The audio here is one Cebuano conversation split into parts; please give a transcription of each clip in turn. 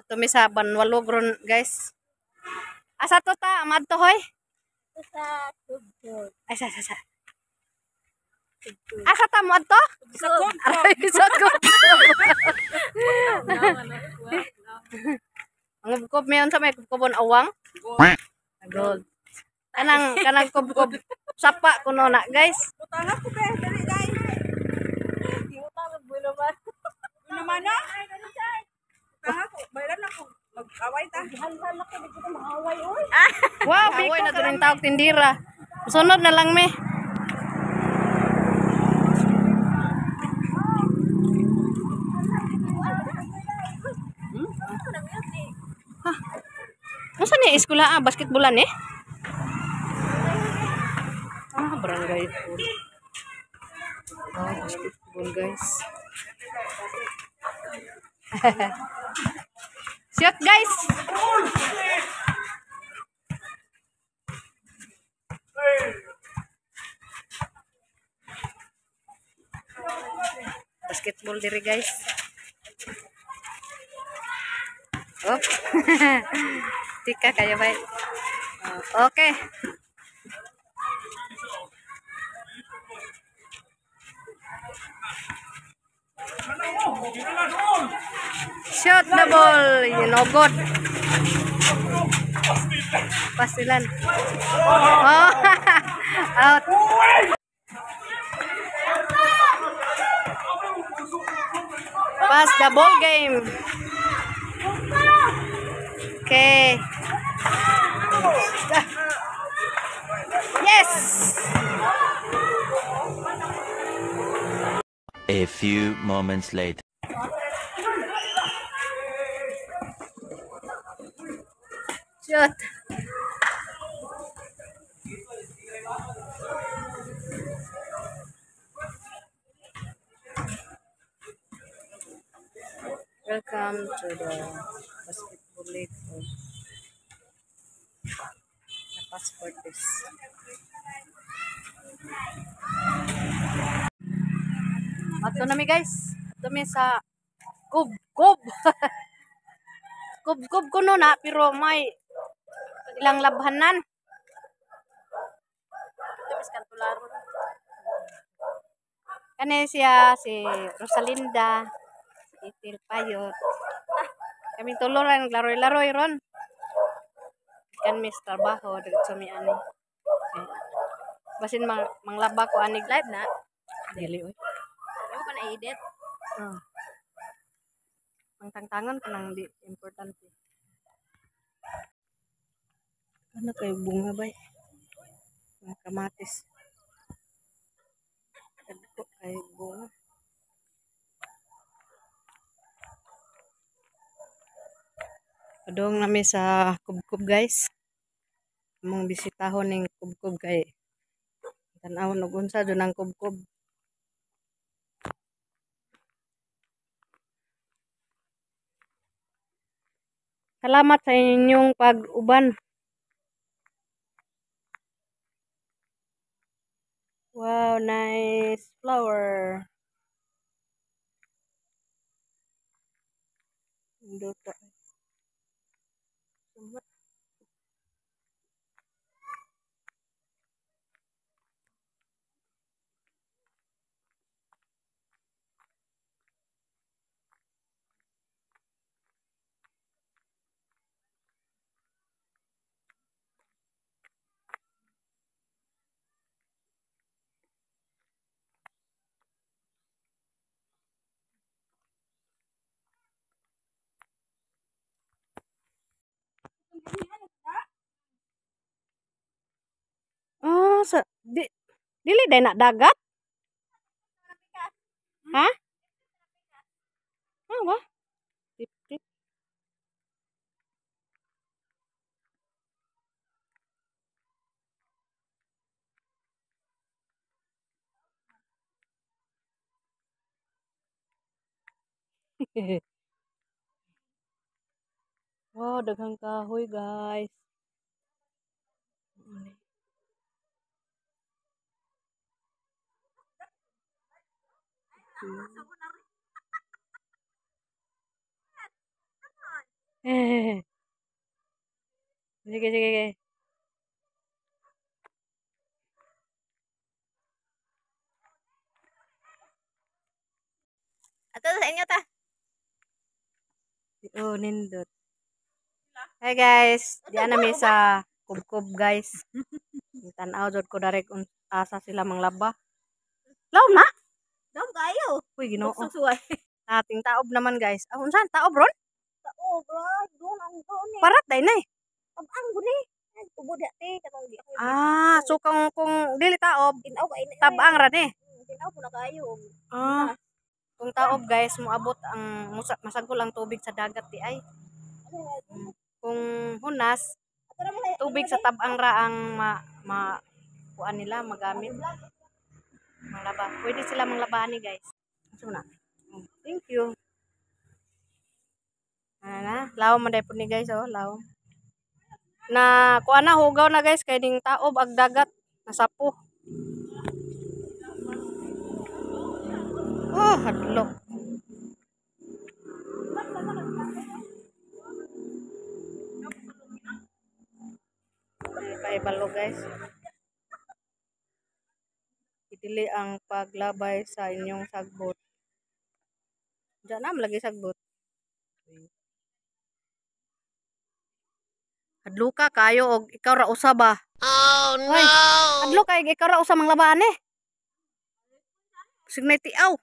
Ato mi sa Banwalog ron, guys. Asa to ta madto, hoy? Sa Kubkub. Ay, sa sa sa. Asa ta mo adto? Sa Kubkub. Aray, sa Kubkub. Ang kubkob mayon sa may kubkobon awang. Gold. Kanang kubkob sapa kuno na, guys. Utang ako be, dali dai. Utang ang bulo man. Bulo man na. Utang ako, bayran ako. Mag-away ta. Halhal ako, di ko maaway oy. Wow, away na to rin tawag tindira. Sunod na lang me. Unsa ni eskwela ah, basketballan eh? Ah, barangay hall. Oh, basketball, guys. Shoot, guys. Basketball diri, guys. Oh. Tika kayo ba? Oh, okay. Shoot the ball. You know good. Pasilan. Oh, out. Pass the ball game. Okay. Yes. A few moments later. Shoot. Welcome to the basketball league of the passport is. Ato na mi, guys. Ato mi sa Kub Kub. Kub Kub kuno na pero may ilang labhanan. Ito mis kantularo. Kani siya si Rosalinda, si Itil Payot. Kaming tulo ra naglaroy-laroy ron. Kan miss trabaho diretso mi ani. Eh, basin manglaba ko anig Live na. Dili oy. Ano pa na edit? Oh. Mangtangtangon kanang di importante. Ano kay bunga bay? Mga kamatis. Dagko kay bunga. Padung nami sa Kubkub, guys. Among bisitahon ning Kubkub kay tan-awon og unsa jud ang Kubkub. Salamat sa inyong pag-uban. Wow, nice flower. Nindot. Ah, sa di dili day na dagat? Ha? Ah, ba? Tip tip. Wow, daghang kahoy, guys. Sige, sige, sige. Ato sa inyo ta. Oh, nindot. Hi guys, diyan na mi sa Kubkob, guys. Tan-aw jud ko direct asa sila manglaba. Lawom na. Dam kayo. Uy, Ginoo. Susuway. Ating taob naman, guys. Ah, unsan taob ron? Oo, bro. Doon ang doon eh. Parat day na eh. Tabang guni. Ay, tubo di ate katong di ako. Ah, so kung dili taob, Tinaw kay ni. tabang ra ni. Tinaw po na kayo. Ah. Kung taob, guys, moabot ang masagol ang tubig sa dagat di ay. Kung hunas, tubig sa tabang ra ang ma, ma kuan nila magamit. Manglaba. Pwede sila manglaba ani, guys. Asa na? Oh, thank you. Ana na, lawom man day pud ni, guys, oh, lawom. Na kuan na, hugaw na, guys, kay ning taob ag dagat nasapo. Oh, hadlok. Ay, paibalo, guys. Idili ang paglabay sa inyong sagbot. Diyan na lagi sagbot. Hadloka kayo og ikaw ra usa ba? Oh no! Hoy, hadlok kay ikaw ra usa manglabaan eh. Sig nay tiaw.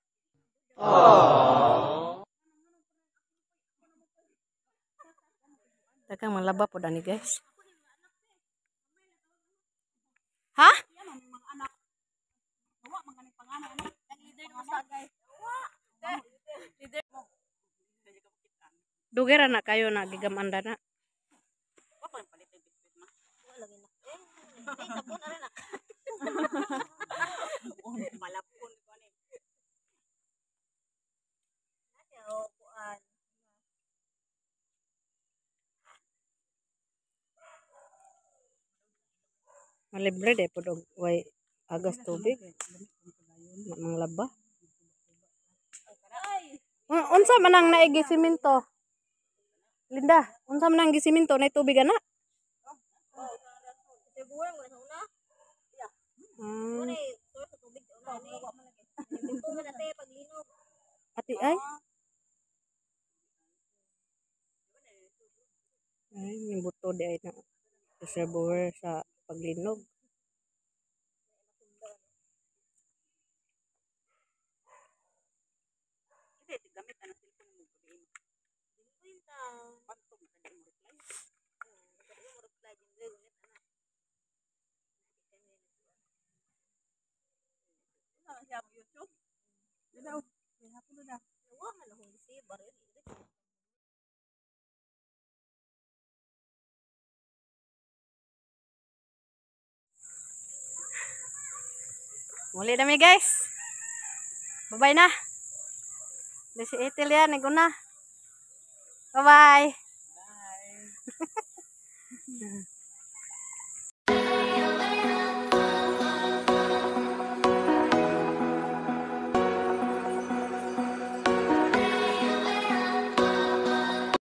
Daghang manglaba pod ani, guys. Ha? Dugay ra na kayo na gigamanda na. Ay, sabon na rin ah. Malapon ko ni. Oh, kuan. Malibre de pod og way agas tubig. Na manglaba. Unsa man ang naigi simento? Linda, unsa man ang gisiminto nay tubig ana? Sa buwan mo na una. Una source sa tubig una ni. Buto man ate paglinog. Ati ay. Ay, yung buto di ay na reservoir sa paglinog. Hindi gamit ang cellphone mo gabi. Kwenta. Pantong na mo reply. Dili mo reply jud gunit ana. Ano siya mo YouTube? Dalaw. Hapon na. Wa man akong receiver. Muli na mi, guys. Bye-bye na. Di si Ethel yan, naguna. Bye-bye. Bye.